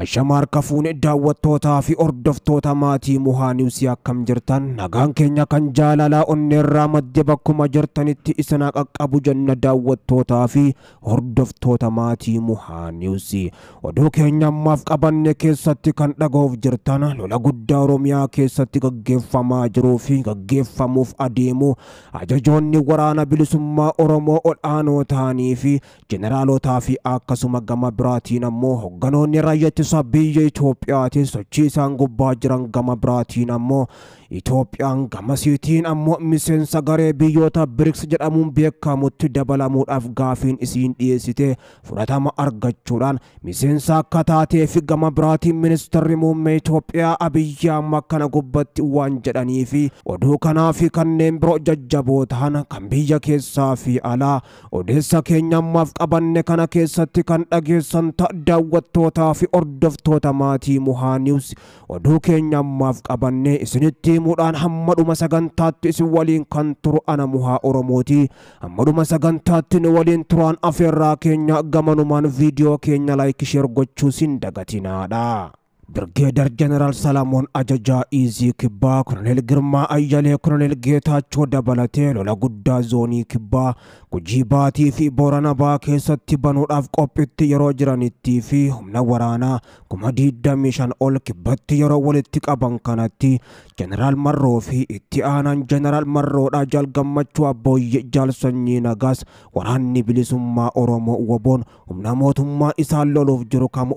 Ashama harka fuune daawwattootaa fi hordoftoota maatii Muhaa Niwusii akkam jirtan nagaan keenya kan jaalalaa onneerraa madde bakkuma jirtanitti isin qaqqabu jenna daawwattootaa fi hordoftoota maatii Muhaa Niwusii. Oduu keenya ammaaf qabanne keessatti kan dhaga'uuf jirtan lola guddaa Oromiyaa keessatti gaggeeffamaa jiruu fi gaggeeffamuuf adeemu ajajoonni waraana bilisummaa Oromoo ol aanoo ta'anii fi jeneraalotaa fi akkasuma gama biraatiin ammoo hogganoonni raayyaa ittisa biyya Itoophiyaatiin sochii isaan gubbaa jiran gama biraatiin ammoo Itoophiyaan gamasiitiin ammoo miseensa garee biyyoota BRICS jedhamuun beekamutti dabalamuudhaaf gaafiin isiin dhiyeessite fudhatama argachuudhaan miseensa akka taatee fi gama biraatiin ministeerri muummee Itoophiyaa Abiyyi Ahmad kana gubbatti waan jedhanii fi oduu kanaa fi kanneen biroo jajjaboo ta'an kan biyya keessaa fi alaa odeessa keenya ammaaf qabanne kana keessatti kan dhageessan daawwattootaa fi hordoftoota maatii Muhaa Niwus oduu keenya ammaaf qabanne isinitti himuudhaan hamma dhuma sagantaatti isin waliin kan turu ana Muhaa Oromooti. Hamma dhuma sagantaatti nu waliin turaan afeerraa keenya gamanumaan viidiyoo keenya like share gochuu sin dagatinaadha. Birgeedar Jeneraal Salamoon Ajajaa Iizii Kibbaa Koloneel Girmaa Ayyalee Koloneel Geetaachoo dabalatee lola guddaa zoonii Kibbaa Gujii Baatii fi Boorana Baa keessatti banuudhaaf qophiitti yeroo jiranittii fi humna waraanaa 25,000 ol kibbatti yeroo walitti qaban kanatti Jeneraal Marroo fi itti aanaan Jeneraal Marroodhaa Jaal Gammachuu Abbooyyee Jaal Sanyii Nagaas waraanni bilisummaa Oromoo Woboon humna mootummaa isaan loluuf jiru kam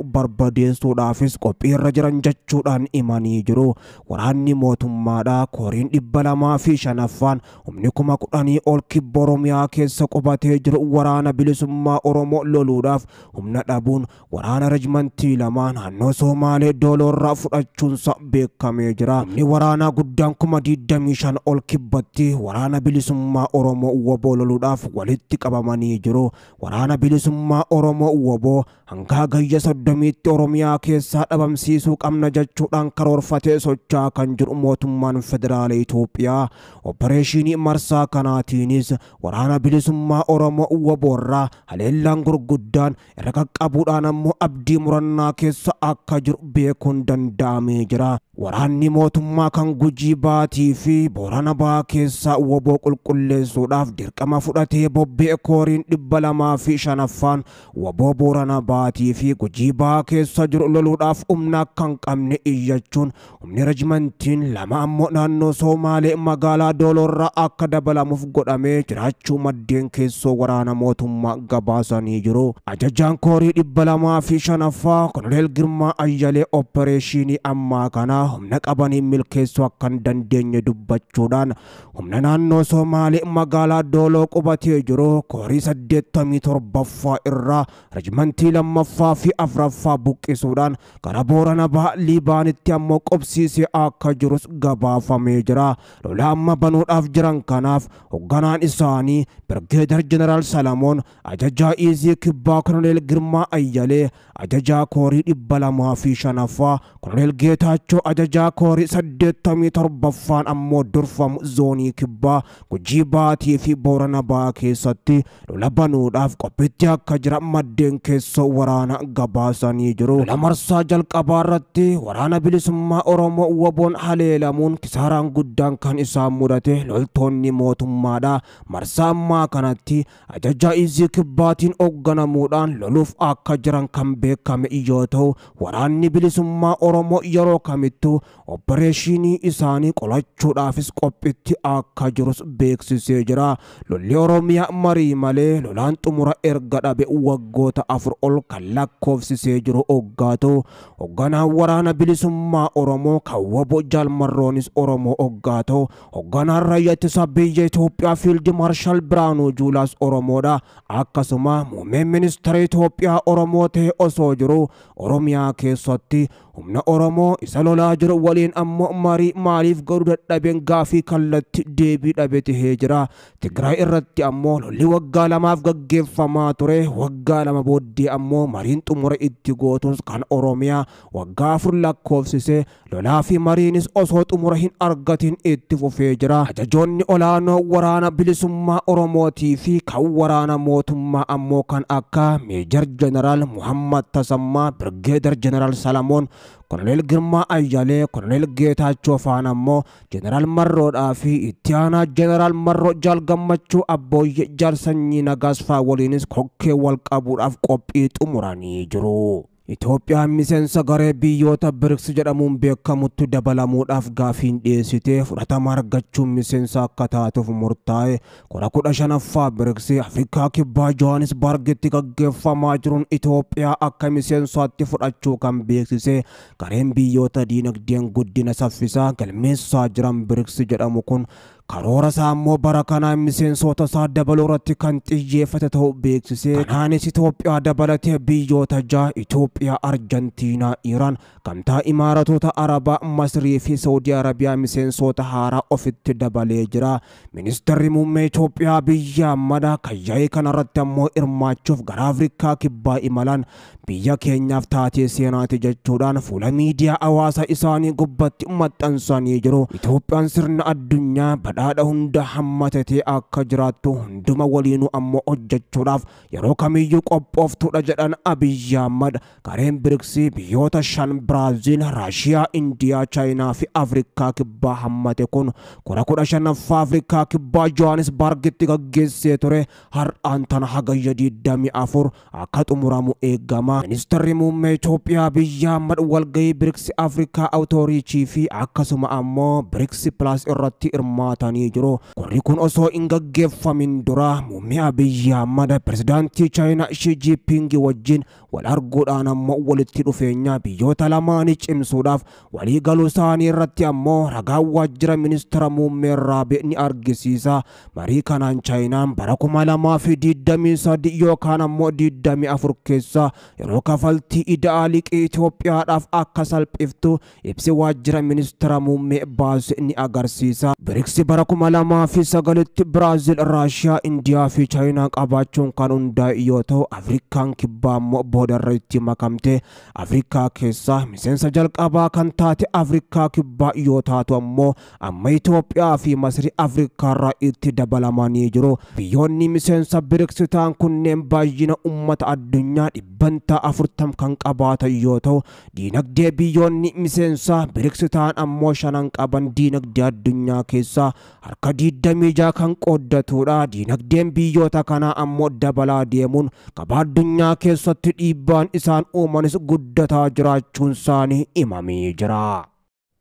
barbadeessuudhaafis qophii irra jiran jechuudhaan himanii jiru. Waraanni mootummaadhaa kooriin 205ffaan humni 10,000 ol kibba Oromiyaa keessa qubatee jiru waraana bilisummaa Oromoo loluudhaaf humna dhabuun waraana rejimantii 2 naannoo Somaalee Dooloorraa fudhachuunsa beekamee jira. Humni waraanaa guddaan 25,000 ol kibbatti waraana bilisummaa Oromoo Woboo loluudhaaf walitti qabamanii jiru. Waraana bilisummaa Oromoo Woboo hanga gayya 30tti Oromiyaa keessaa dhabamsiisuu qabna jechuudhaan karoorfatee socho'aa kan jiru mootummaan federaala Itoophiyaa opereeshinii marsaa kanaatiinis waraana bilisummaa Oromoo Woboorraa haleellaan gurguddaan irra qaqqabuudhaan ammoo abdii murannaa keessa akka jiru beekuun danda'amee jira. Waraanni mootummaa kan Gujii Baatii fi Boorana Baa keessaa Woboo qulqulleessuudhaaf dirqama fudhatee bobbee kooriin 205ffaan Woboo Boorana Baatii fi Gujii Baa keessa jiru loluudhaaf humna akka hin qabne iyyachuun humni rejimantiin 2 ammoo naannoo Somaalee magaalaa Dooloorraa akka dabalamuuf godhamee jiraachuu maddeen keessoo waraana mootummaa gabaasanii jiru. Ajajaan koorii 205ffaa Koloneel Girmaa Ayyalee opereeshinii ammaa kana humna qabanii milkeessuu akka hin dandeenye dubbachuudhaan humna naannoo Somaalee magaalaa Dooloo qubatee jiru koorii 87ffaa irraa rejimantii 2ffaa fi 4ffaa buqqisuudhaan gara Boorana Bahaa Liibaanitti ammoo qubsiisee akka jirus gabaafamee jira. Lola amma banuudhaaf jiran kanaaf hoogganaan isaanii Birgeedar Jeneraal Salamoon ajajaa Iizii Kibbaa Koloneel Girmaa Ayyalee ajajaa koorii 205ffaa Koloneel Geetaachoo ajajaa koorii 87ffaan ammoo durfamu zoonii Kibbaa Gujii Baatii fi Boorana Baa keessatti lola banuudhaaf qophiitti akka jiran maddeen keessoo waraana gabaasanii jiru. Lola marsaa jalqabaa irratti waraana bilisummaa Oromoo Woboon haleelamuun kisaaraan guddaan kan isaan mudate loltoonni mootummaadha. Marsaa ammaa kanatti ajajaa Iizii Kibbaatiin hoogganamuudhaan loluuf akka jiran kan beekame yoo ta'u waraanni bilisummaa Oromoo yeroo kamittuu opereeshinii isaanii qolachuudhaafis qophiitti akka jirus beeksisee jira. Lolli Oromiyaa marii malee lolaan xumura erga dhabe waggoota 4 ol kan lakkoofsisee jiru hoggaa ta'u hoogganaan waraana bilisummaa Oromoo kan Woboo Jaal Marroonis Oromoo hoggaa ta'u hoogganaan raayyaa ittisa biyya Itoophiyaa Fiild Maarshaal Biraanuu Juulaas Oromoodha. Akkasuma muummeen ministeera Itoophiyaa Oromoo ta'e osoo jiru Oromiyaa keessatti Humna Oromoo isa lolaa jiru waliin ammoo marii maaliif godhuu dadhabeen gaafii kallatti deebii dhabe tahee jira. Tigraay irratti ammoo lolli waggaa 2 gaggeeffamaa ture. Waggaa 2 booddee ammoo mariin xumura itti gootus kan Oromiyaa waggaa 4 lakkoofsise. Lolaa fi mariinis osoo xumura hin argatin itti fufee jira. Ajajoonni olaanoo waraana bilisummaa Oromootii fi kan waraana mootummaa ammoo kan akka Meejar Jeneraal Muhammad Tasammaa, Birgeedar Jeneraal Salamoon, Koloneel Girmaa Ayyalee, Koloneel Geetaachoo faan ammoo Jeneraal Marroodhaa fi itti aanaa Jeneraal Marroo Jaal Gammachuu Abbooyyee Jaal Sanyii Nagaas faa waliinis kokkee wal qabuudhaaf qophii xumuranii jiru. Itoophiyaan miseensa garee biyyoota BRICS jedhamuun beekamutti dabalamuudhaaf gaafiin dhiyeessitee fudhatama argachuun miseensa akka taatuuf murtaa'e. Kora 15ffaa BRICS Afrikaa Kibbaa Johannesburgitti gaggeeffamaa jiruun Itoophiyaa akka miseensaatti fudhachuu kan beeksise gareen biyyoota diinagdeen guddina saffisaa galmeessaa jiran BRICS jedhamu kun karoora isaa ammoo bara kanaan miseensota isaa dabaluu irratti kan xiyyeeffate ta'uu beeksise. Kanaanis Itoophiyaa dabalatee biyyoota 6 Itoophiyaa, Arjantiinaa, Iraan, Gamtaa Imaaratoota Arabaa, Masrii fi Saawudii Arabiyaa miseensota haaraa ofitti dabalee jira. Ministeerri muummee Itoophiyaa Abiyyi Ahmad kan yaa'ii kanarratti ammoo hirmaachuuf gara Afrikaa Kibbaa imalan biyya keenyaaf taatee seenaati jechuudhaan fuula miidiyaa hawaasa isaanii gubbatti maxxansanii jiru. Itoophiyaan sirna addunyaa badhaadha hunda hammatatee akka jiraattu hunduma waliinuu ammoo hojjechuudhaaf yeroo kamiyyuu qophooftuudha jedhan Abiyyi Ahmad. Gareen BRICS biyyoota 5 Biraaziil, Raashiyaa, Indiyaa, Chaayinaa fi Afrikaa Kibbaa hammate kun kora 15ffaa Afrikaa Kibbaa Johannesburgitti gaggeessee ture. Har'aan tana hagayya 24 akka xumuramu eegama. Ministeerri muummee Itoophiyaa Abiyyi Ahmad walgahii BRICS Afrikaa Awutooriichii fi akkasuma ammoo BRICS Plus irratti hirmaatanii jiru. Korri kun osoo hin gaggeeffamin dura muummee Abiyyi Ahmad pirezidaantii Chaayinaa Xi Jinping wajjin wal arguudhaan ammoo walitti dhufeenya biyyoota lamaanii cimsuudhaaf walii galuu isaanii irratti ammoo ragaa waajjira ministeera muummee irraa ni argisiisa. Marii kanaan Chaayinaan bara 2023 yookaan ammoo 24 keessa yeroo kafaltii ida'aa liqii Itoophiyaadhaaf akka salphiftu ibsi waajjira ministeera muummee baase ni agarsiisa. BRICS bara 2009tti Biraazil, Raashiyaa, Indiyaa fi Chaayinaa qabaachuun kan hundaa'e yoo ta'u Afrikaan Kibbaa ammoo boodarra itti makamte. Afrikaa keessaa miseensa jalqabaa kan taate Afrikaa Kibbaa yoo taatu ammoo amma Itoophiyaa fi Masri Afrikaarraa itti dabalamanii jiru. Biyyoonni miseensa BRICS ta'an kunneen baay'ina uummata addunyaa 40% kan qabaatan yoo ta'u diinagdee biyyoonni miseensa BRICS ta'an ammoo 5 qaban diinagdee addunyaa keessaa harka 26 kan qooddatudha. Diinagdeen biyyoota kanaa ammoo dabalaa deemuun gabaa addunyaa keessatti dhiibbaan isaan uumanis guddataa jiraachuun isaanii himamee jira.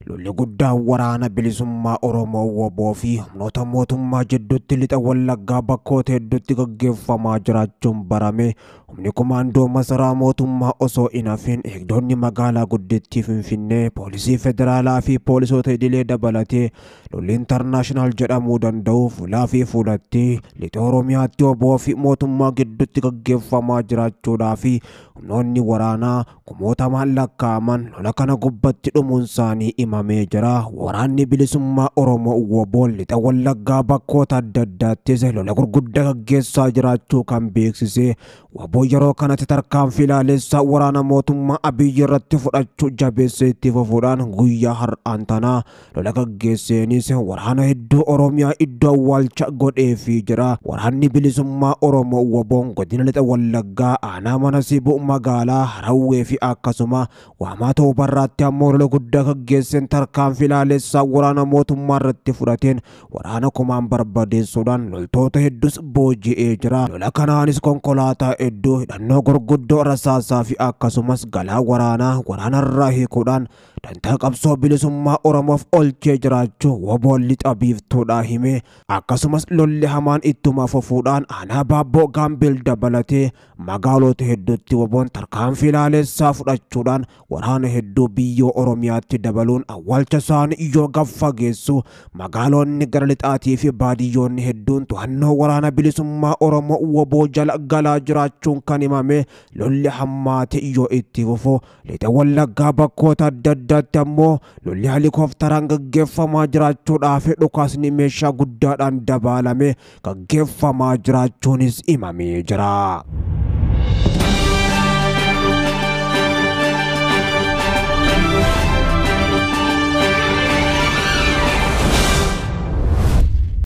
Lolli guddaan waraana bilisummaa Oromoo WBO fi humnoota mootummaa jidduutti lixa Wallaggaa bakkoota hedduutti gaggeeffamaa jiraachuun barame. Humni kumaandoo masaraa mootummaa osoo hin hafin eegdonni magaalaa guddittii Finfinnee, poolisii federaalaa fi poolisoota idilee dabalatee lolli intarnaashinaal jedhamuu danda'u fuulaa fi fuulatti lixa Oromiyaatti WBO fi mootummaa gidduutti gaggeeffamaa jiraachuudhaa fi humnoonni waraanaa kumootamaan lakkaa'aman lola kana gubbatti dhumuun isaanii himamee jira. Waraanni bilisummaa Oromoo WBO lixa Wallaggaa bakkoota adda addaattis lola gurguddaa gaggeessaa jiraachuu kan beeksise. WBO yeroo kanatti tarkaanfii ilaalessaa waraana mootummaa Abiyyi irratti fudhachuu jabeessee itti fufuudhaan guyyaa har'aan tanaa lola gaggeesseenis waraana hedduu Oromiyaa iddoo awwaalcha godheefii jira. Waraanni bilisummaa Oromoo WBOn godina lixa Wallaggaa aanaa mana Sibuu magaalaa Harawwee fi akkasuma Waamaa Toobarraatti ammoo lola guddaa gaggeesseen tarkaanfii ilaalessaa waraana mootummaa irratti fudhateen waraana kumaan barbadeessuudhaan loltoota hedduus booji'ee jira. Lola kanaanis konkolaataa hedduu, hidhannoo gurguddoo, rasaasaa fi akkasumas galaa waraanaa waraanarraa hiikuudhaan dantaa qabsoo bilisummaa Oromoof olchee jiraachuu WBOn lixa biiftuudhaa hime. Akkasumas lolli hamaan ittuma fufuudhaan aanaa Baabboo Gaambeel dabalatee magaalota hedduutti WBOn tarkaanfii ilaalessaa fudhachuudhaan waraana hedduu biyyoo Oromiyaatti dabaluun awwaalcha isaanii yoo gaffageessu magaalonni gara lixaatii fi baadiyyoonni hedduun to'annoo waraana bilisummaa Oromoo WBO jala galaa jiraachuun jiraachuun kan himame. Lolli hammaate yoo itti fufu, Lixa Wallaggaa bakkoota adda addaatti ammoo lolli helikoophteraan gaggeeffamaa jiraachuudhaa fi dhukaasni meeshaa guddaadhaan dabaalame gaggeeffamaa jiraachuunis himamee jira.